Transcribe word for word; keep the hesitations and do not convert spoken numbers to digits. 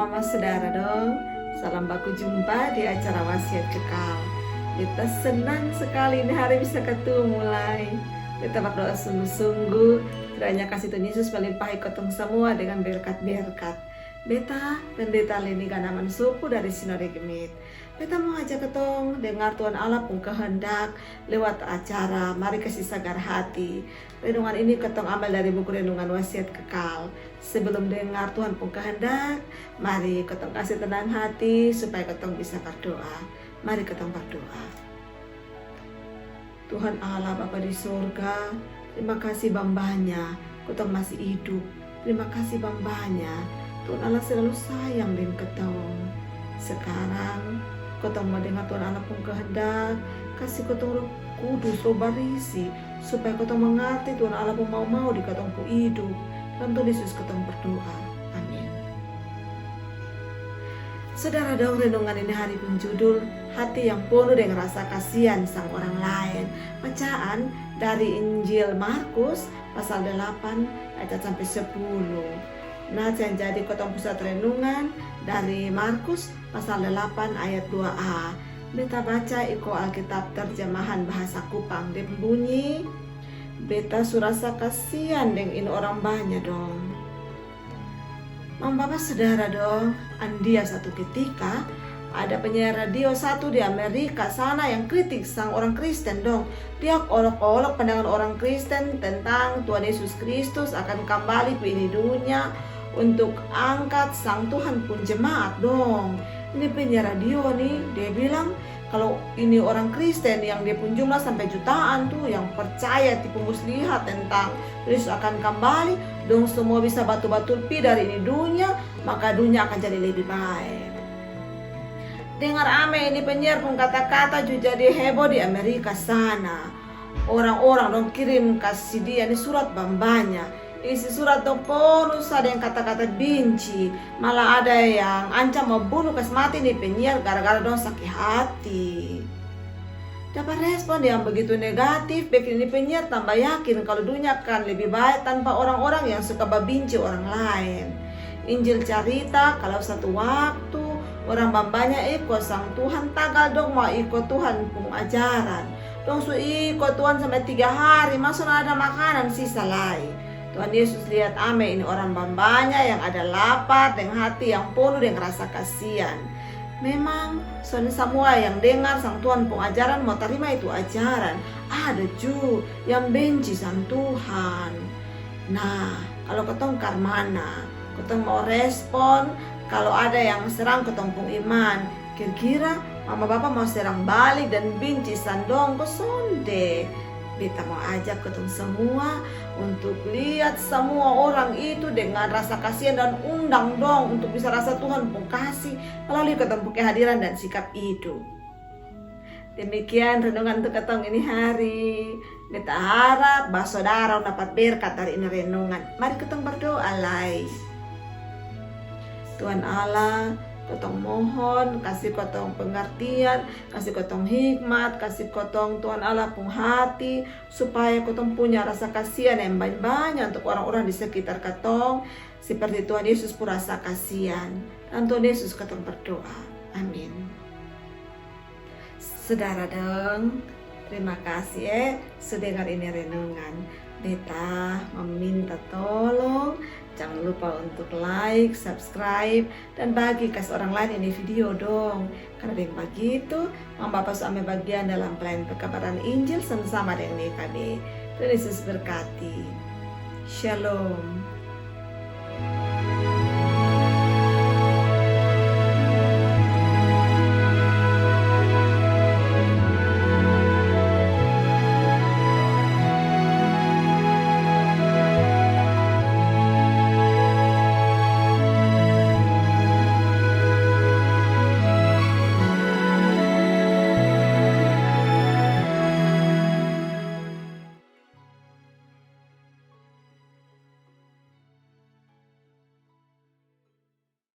Selamat saudara dong, salam baku jumpa di acara Wasiat Kekal. Beta senang sekali ini hari bisa ketemu lai. Beta berdoa sungguh-sungguh kiranya kasih Tuhan Yesus melimpahi kotong semua dengan berkat-berkat. Beta Pendeta Leni Ganaman Supu dari Sinode GMIT. Beta mau ajak ketong dengar Tuhan Allah pung kehendak lewat acara Mari Kasih Sagar Hati. Renungan ini ketong ambil dari buku renungan Wasiat Kekal. Sebelum dengar Tuhan pung kehendak, mari ketong kasih tenang hati supaya ketong bisa berdoa. Mari ketong berdoa. Tuhan Allah Bapa di sorga, terima kasih bambanya kotong masih hidup. Terima kasih bambanya Tuhan Allah selalu sayang deng ketong. Sekarang kotong mau dengar Tuhan Allah pung kehendak. Kasih kotong Roh Kudus, Roh Barisi, supaya kotong mengerti Tuhan Allah pung mau-mau di kotong pung hidup. Dalam Tuhan Yesus kotong berdoa. Amin. Saudara dong, renungan ini hari pun judul Hati yang Penuh Dengan Rasa Kasihan Sang Orang Lain. Bacaan dari Injil Markus pasal delapan ayat sampai sepuluh. Nah, yang jadi kotong pusat renungan dari Markus pasal delapan ayat dua a. Beta baca iko Alkitab terjemahan bahasa Kupang. Dia bunyi, beta su rasa kasihan deng ini orang banya dong. Mama bapa saudara dong, andia satu ketika ada penyiar radio satu di Amerika sana yang kritik sang orang Kristen dong. Dia olok-olok pandangan orang Kristen tentang Tuhan Yesus Kristus akan kambali pi ini dunia untuk angkat sang Tuhan pun jemaat dong. Ini penyiar radio nih, dia bilang, kalau ini orang Kristen yang dia pun jumlah sampai jutaan tuh yang percaya tipu muslihat tentang Yesus akan kambali, dong semua bisa batul-batul pi dari ini dunia, maka dunia akan jadi lebih baik. Dengar ame ini penyiar pun kata-kata ju jadi heboh di Amerika sana. Orang-orang dong kirim kasih dia ni surat bambanya. Isi surat dong penuh sa deng kata-kata binci. Malah ada yang ancam mau bunuh kas mati ni penyiar gara-gara dong sakit hati. Dapat respon yang begitu negatif bikin ini penyiar tambah yakin kalau dunia akan lebih baik tanpa orang-orang yang suka babinci orang lain. Injil carita kalau satu waktu orang bambanya iko sang Tuhan tagal dong mau iko Tuhan pung ajaran. Dong su iko Tuhan sampai tiga hari, maso ada makanan sisa lai. Tuhan Yesus lihat ame ini orang bambanya yang ada lapar deng hati yang penuh deng rasa kasihan. Memang son samua yang dengar sang Tuhan pung ajaran mau tarima itu ajaran. Ada ju yang benci sang Tuhan. Nah, kalau ketong karmana, ketong mau respon kalau ada yang serang ketong pung iman, kira-kira mama bapa mau serang balik dan binci sang dong ko sonde? Beta mau ajak ketong semua untuk lihat semua orang itu dengan rasa kasihan dan undang dong untuk bisa rasa Tuhan pung kasih melalui ketong pung kehadiran dan sikap hidup. Demikian renungan untuk ketong ini hari. Beta harap bahwa saudara dapat berkat dari ini renungan. Mari ketong berdoa lai. Tuhan Allah, ketong mohon kasih ketong pengertian, kasih ketong hikmat, kasih ketong Tuhan Allah pung hati, supaya ketong punya rasa kasihan yang banyak-banyak untuk orang-orang di sekitar ketong, seperti Tuhan Yesus pun rasa kasihan. Dan Tuhan Yesus ketong berdoa. Amin. Saudara dong, terima kasih eh su dengar ini renungan. Beta meminta tolong jangan lupa untuk like, subscribe, dan bagi kas orang lain ini video dong. Karena deng bagitu mama bapa su ame bagian dalam pelayan pekabaran Injil sama-sama deng N K B. Tuhan Yesus berkati. Shalom.